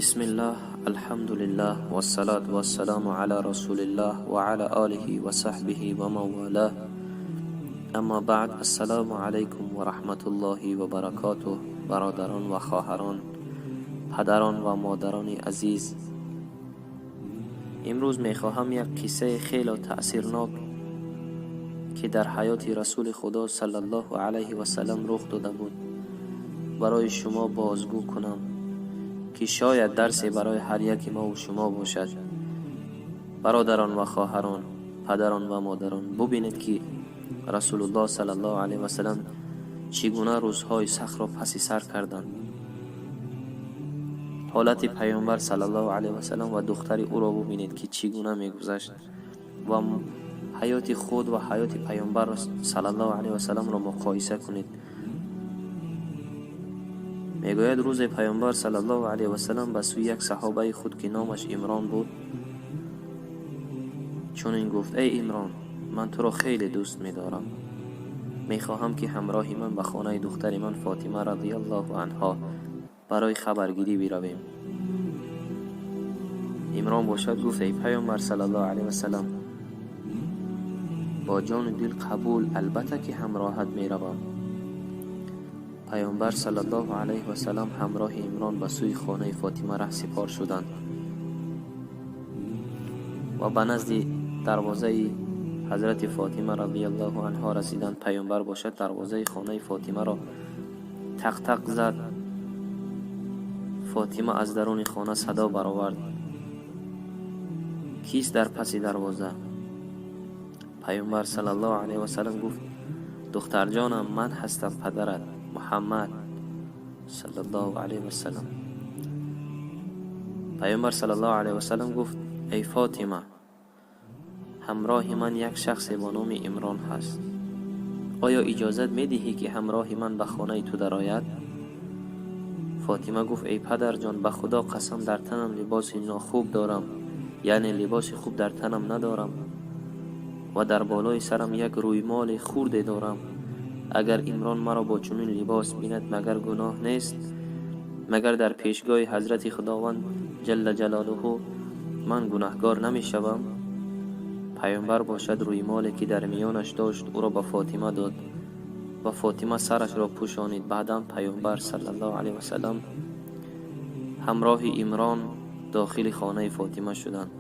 Бисмиллаҳ, алҳамдулиллаҳ, вассалату вассаламу ала расулиллаҳ ва ала олиҳи ва саҳбиҳи ва ман валаҳ. Аммо баъд, ассалому алайкум ва раҳматуллоҳи ва баракотуҳ. Бародарон ва хоҳарон, падарон ва модарони азиз, имрӯз мехоҳам як қиссаи хело таъсирнок, ки дар ҳаёти Расули Худо саллаллоҳу алайҳи васаллам рух дода буд, барои шумо бозгӯ кунам, ки шояд дарсе барои ҳар яки мову шумо бошад. Бародарон ва хоҳарон, падарон ва модарон, бубинед, ки Расулуллоҳ саллаллоҳу алайҳи васаллам чӣ гуна рӯзҳои сахтро паси сар карданд. Ҳолати Паёмбар саллаллоҳу алайҳи васаллам ва духтари ӯро бубинед, ки чӣ гуна мегузашт, ва ҳаёти худ ва ҳаёти Паёмбар саллаллоҳу алайҳи васалламро муқоиса кунед. Мегӯяд, рӯзе Паёмбар саллаллоҳу алайҳи васаллам ба сӯи як саҳобаи худ, ки номаш Имрон буд, чунин гуфт: «Эй Имрон, ман туро хеле дӯст медорам. Мехоҳам, ки ҳамроҳи ман ба хонаи духтари ман Фотима радиаллоҳу анҳо барои хабаргирӣ биравем». Имрон бошад гуфт: «Эй Паёмбар саллаллоҳу алайҳи васаллам, бо ҷону дил қабул, албатта ки ҳамроҳат меравам». Паёмбар саллаллоҳу алайҳи васаллам ҳамроҳи Имрон ба сӯи хонаи Фотима раҳсипор шуданд ва ба назди дарвозаи ҳазрати Фотима радиаллоҳу анҳо расиданд. Паёмбар бошад дарвозаи хонаи Фотимаро тақ-тақ зад. Фотима аз даруни хона садо баровард: «Кист дар паси дарвоза?» Паёмбар саллаллоҳу алайҳи васаллам гуфт: «Духтарҷонам, ман ҳастам, падарат Муҳаммад саллаллоҳу алайҳи васаллам». Паёмбар саллаллоҳу алайҳи васаллам гуфт: «Эй Фотима, ҳамроҳи ман як шахсе бо номи Имрон ҳаст. Оё иҷозат медиҳӣ, ки ҳамроҳи ман ба хонаи ту дарояд?» Фотима гуфт: «Эй падарҷон, ба Худо қасам, дар танам либоси нохуб дорам, яъне либоси хуб дар танам надорам, ва дар болои сарам як рӯймоли хурде дорам. Агар Имрон маро бо чунин либос бинад, магар гуноҳ нест? Магар дар пешгоҳи ҳазрати Худованд ҷалла ҷалолуҳу ман гунаҳгор намешавам?» Паёмбар бошад рӯймоле, ки дар миёнаш дошт, ӯро ба Фотима дод ва Фотима сарашро пӯшонид. Баъдан Паёмбар саллаллоҳу алайҳи васаллам ҳамроҳи Имрон дохили хонаи Фотима шуданд.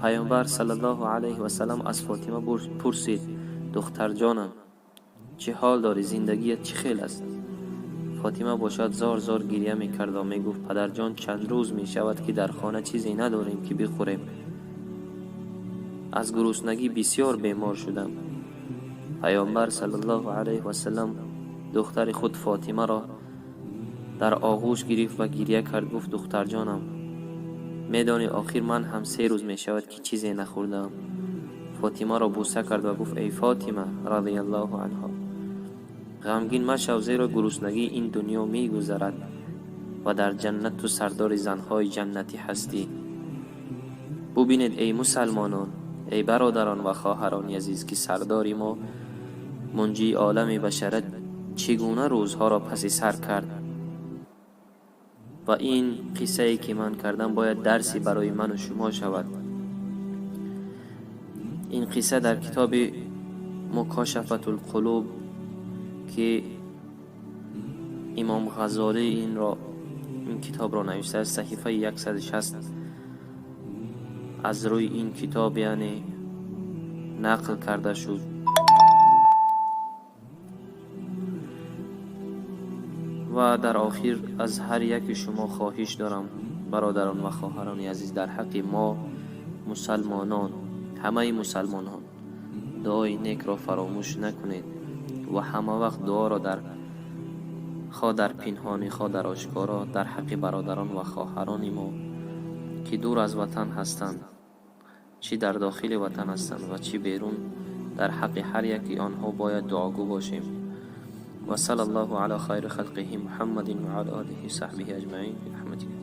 Паёмбар саллаллоҳу алайҳи васаллам аз Фотима пурсид: «Духтарҷонам, чӣ ҳол дорӣ? Зиндагият чӣ хел аст?» Фотима бошад зор зор гирья мекард ва мегуфт: «Падарҷон, чанд рӯз мешавад, ки дар хона чизе надорем, ки бихӯрем. Аз гуруснагӣ бисёр бемор шудам». Паёмбар саллаллоҳу алайҳи васаллам духтари худ Фотимаро дар оғӯш гирифт ва гирья кард, гуфт: «Духтарҷонам, медонӣ, охир ман ҳам 3 рӯз мешавад, ки чизе нахӯрдаам». Фотимаро бӯса кард ва гуфт: «Эй Фотима радиаллоҳу анҳо, ғамгин машав, зеро гуруснагии ин дунё мегузарад ва дар ҷаннат ту сардори занҳои ҷаннатӣ ҳастӣ». Бубинед, эй мусалмонон, эй бародарон ва хоҳарони азиз, ки сардори мо, мунҷии олами башарат, чӣ гуна рӯзҳоро паси сар кард. Ва ин қиссае, ки ман кардам, бояд дарсе барои ману шумо шавад. Ин қисса дар китоби Мукошафатулқулуб, ки Имом Ғазолӣ ин китобро навиштааст, саҳифаи 160 аз рӯи ин китоб, яъне, нақл карда шуд. Ва дар охир аз ҳар яки шумо хоҳиш дорам, бародарон ва хоҳарони азиз, дар ҳаққи мо мусалмонон, ҳамаи мусалмонон, дуои некро фаромӯш накунед ва ҳама вақт дуоро дар хоҳ дар пинҳонӣ, хоҳ дар ошкоро дар ҳаққи бародарон ва хоҳарони мо, ки дур аз ватан ҳастанд, чӣ дар дохили ватан ҳастанд ва чӣ берун, дар ҳаққи ҳар яки онҳо бояд дуогӯ бошем. Ва салла аллоҳу ала хайри халқиҳи Муҳаммадин ва ала олиҳи саҳбиҳи аҷмаин бирахматика.